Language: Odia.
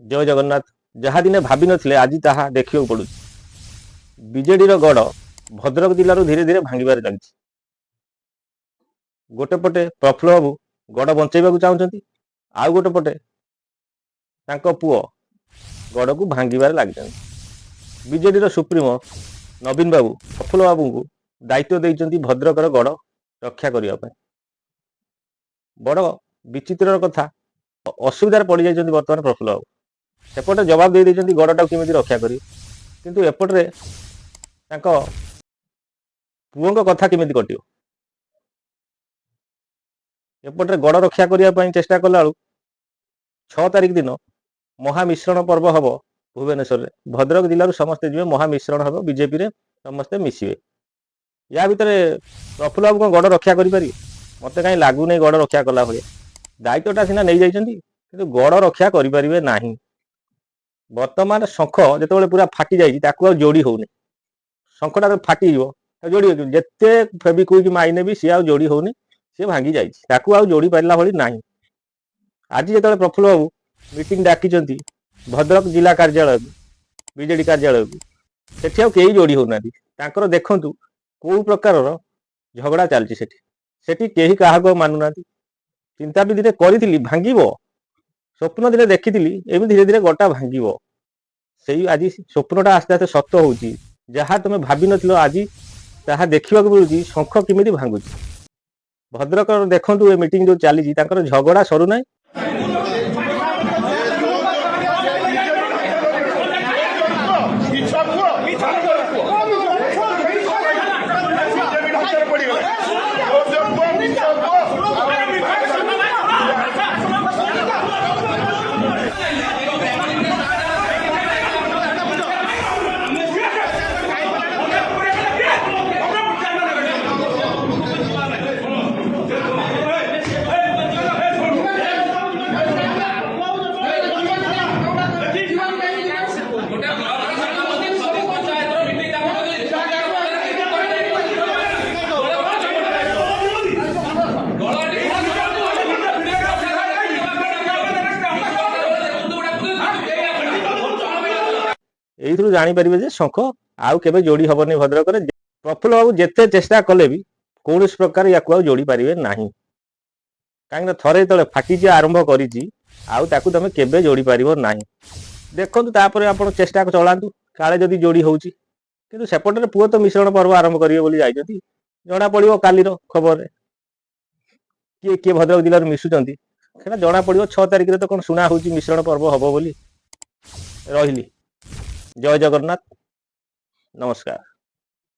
ଜୟ ଜଗନ୍ନାଥ। ଯାହା ଦିନେ ଭାବିନଥିଲେ, ଆଜି ତାହା ଦେଖିବାକୁ ପଡୁଛି। ବିଜେଡିର ଗଡ଼ ଭଦ୍ରକ ଜିଲ୍ଲାରୁ ଧୀରେ ଧୀରେ ଭାଙ୍ଗିବାରେ ଲାଗିଛି। ଗୋଟେ ପଟେ ପ୍ରଫୁଲ୍ଲ ବାବୁ ଗଡ଼ ବଞ୍ଚେଇବାକୁ ଚାହୁଁଛନ୍ତି, ଆଉ ଗୋଟେ ପଟେ ତାଙ୍କ ପୁଅ ଗଡ଼କୁ ଭାଙ୍ଗିବାରେ ଲାଗିଛନ୍ତି। ବିଜେଡିର ସୁପ୍ରିମୋ ନବୀନ ବାବୁ ପ୍ରଫୁଲ୍ଲ ବାବୁଙ୍କୁ ଦାୟିତ୍ୱ ଦେଇଛନ୍ତି ଭଦ୍ରକର ଗଡ଼ ରକ୍ଷା କରିବା ପାଇଁ। ବଡ଼ ବିଚିତ୍ରର କଥା, ଅସୁବିଧାରେ ପଡ଼ିଯାଇଛନ୍ତି ବର୍ତ୍ତମାନ ପ୍ରଫୁଲ୍ଲ ବାବୁ। ସେପଟେ ଜବାବ ଦେଇ ଦେଇଛନ୍ତି ଗଡ଼ଟାକୁ କେମିତି ରକ୍ଷା କରିବେ, କିନ୍ତୁ ଏପଟରେ ତାଙ୍କ ପୁଅଙ୍କ କଥା କେମିତି କଟିବ? ଏପଟରେ ଗଡ଼ ରକ୍ଷା କରିବା ପାଇଁ ଚେଷ୍ଟା କଲା ବେଳକୁ 6 ତାରିଖ ଦିନ ମହାମିଶ୍ରଣ ପର୍ବ ହବ ଭୁବନେଶ୍ୱରରେ। ଭଦ୍ରକ ଜିଲ୍ଲାରୁ ସମସ୍ତେ ଯିବେ, ମହାମିଶ୍ରଣ ହବ, ବିଜେପିରେ ସମସ୍ତେ ମିଶିବେ। ୟା ଭିତରେ ପ୍ରଫୁଲ୍ଲ ବାବୁ କଣ ଗଡ଼ ରକ୍ଷା କରିପାରିବେ? ମତେ କାହିଁ ଲାଗୁନାହିଁ ଗଡ଼ ରକ୍ଷା କଲା ଭଳିଆ। ଦାୟିତ୍ୱଟା ସିନା ନେଇଯାଇଛନ୍ତି, କିନ୍ତୁ ଗଡ଼ ରକ୍ଷା କରିପାରିବେ ନାହିଁ। ବର୍ତ୍ତମାନ ଶଙ୍ଖ ଯେତେବେଳେ ପୁରା ଫାଟି ଯାଇଛି, ତାକୁ ଆଉ ଯୋଡ଼ି ହଉନି। ଶଙ୍ଖଟା ତ ଫାଟିଯିବ, ତାକୁ ଯୋଡ଼ି ହଉନି। ଯେତେ ଫେବିକୁଇକ୍ ମାଇନେ ବି ସିଏ ଆଉ ଯୋଡ଼ି ହଉନି। ସିଏ ଭାଙ୍ଗି ଯାଇଛି, ତାକୁ ଆଉ ଯୋଡ଼ି ପାରିଲା ଭଳି ନାହିଁ। ଆଜି ଯେତେବେଳେ ପ୍ରଫୁଲ୍ଲ ବାବୁ ମିଟିଂ ଡାକିଛନ୍ତି ଭଦ୍ରକ ଜିଲ୍ଲା କାର୍ଯ୍ୟାଳୟକୁ, ବିଜେଡି କାର୍ଯ୍ୟାଳୟକୁ, ସେଠି ଆଉ କେହି ଯୋଡ଼ି ହଉନାହାନ୍ତି ତାଙ୍କର। ଦେଖନ୍ତୁ କୋଉ ପ୍ରକାରର ଝଗଡ଼ା ଚାଲିଛି ସେଠି। ସେଠି କେହି କାହାକୁ ଆଉ ମାନୁନାହାନ୍ତି। ଚିନ୍ତା ବି ଦିନେ କରିଥିଲି ଭାଙ୍ଗିବ, ସ୍ୱପ୍ନ ଦିନେ ଦେଖିଥିଲି ଏମିତି ଧୀରେ ଧୀରେ ଗଡ଼ଟା ଭାଙ୍ଗିବ। ସେଇ ଆଜି ସ୍ୱପ୍ନଟା ଆସ୍ତେ ଆସ୍ତେ ସତ ହଉଛି। ଯାହା ତମେ ଭାବିନଥିଲ, ଆଜି ତାହା ଦେଖିବାକୁ ମିଳୁଛି, ଶଙ୍ଖ କେମିତି ଭାଙ୍ଗୁଛି। ଭଦ୍ରକର ଦେଖନ୍ତୁ, ଏ ମିଟିଂ ଯୋଉ ଚାଲିଛି, ତାଙ୍କର ଝଗଡ଼ା ସରୁନାହିଁ। ମିଛ କୁହ, ମିଛ କୁହ, ବିଜେପି ଢାଞ୍ଚାରେ ପଡ଼ିଗଲା। କୁହ, ମିଛ କୁହ। ଏଇଥିରୁ ଜାଣିପାରିବେ ଯେ ଶଙ୍ଖ ଆଉ କେବେ ଯୋଡ଼ି ହବନି ଭଦ୍ରକରେ। ପ୍ରଫୁଲ୍ଲ ବାବୁ ଯେତେ ଚେଷ୍ଟା କଲେ ବି କୌଣସି ପ୍ରକାର ୟାକୁ ଆଉ ଯୋଡ଼ି ପାରିବେ ନାହିଁ। କାହିଁକିନା ଥରେ ଯେତେବେଳେ ଫାଟିଛି, ଆରମ୍ଭ କରିଛି, ଆଉ ତାକୁ ତମେ କେବେ ଯୋଡ଼ି ପାରିବ ନାହିଁ। ଦେଖନ୍ତୁ, ତାପରେ ଆପଣ ଚେଷ୍ଟା ଚଳାନ୍ତୁ, କାଳେ ଯଦି ଯୋଡ଼ି ହଉଛି। କିନ୍ତୁ ସେପଟରେ ପୁଅ ତ ମିଶ୍ରଣ ପର୍ବ ଆରମ୍ଭ କରିବେ ବୋଲି ଯାଇଛନ୍ତି। ଜଣା ପଡ଼ିବ କାଲିର ଖବରରେ କିଏ କିଏ ଭଦ୍ରକ ଜିଲ୍ଲାରୁ ମିଶୁଛନ୍ତି, ସେଟା ଜଣା ପଡ଼ିବ 6 ତାରିଖରେ। ତ କଣ ଶୁଣା ହଉଛି ମିଶ୍ରଣ ପର୍ବ ହବ ବୋଲି। ରହିଲି, ଜୟ ଜଗନ୍ନାଥ, ନମସ୍କାର।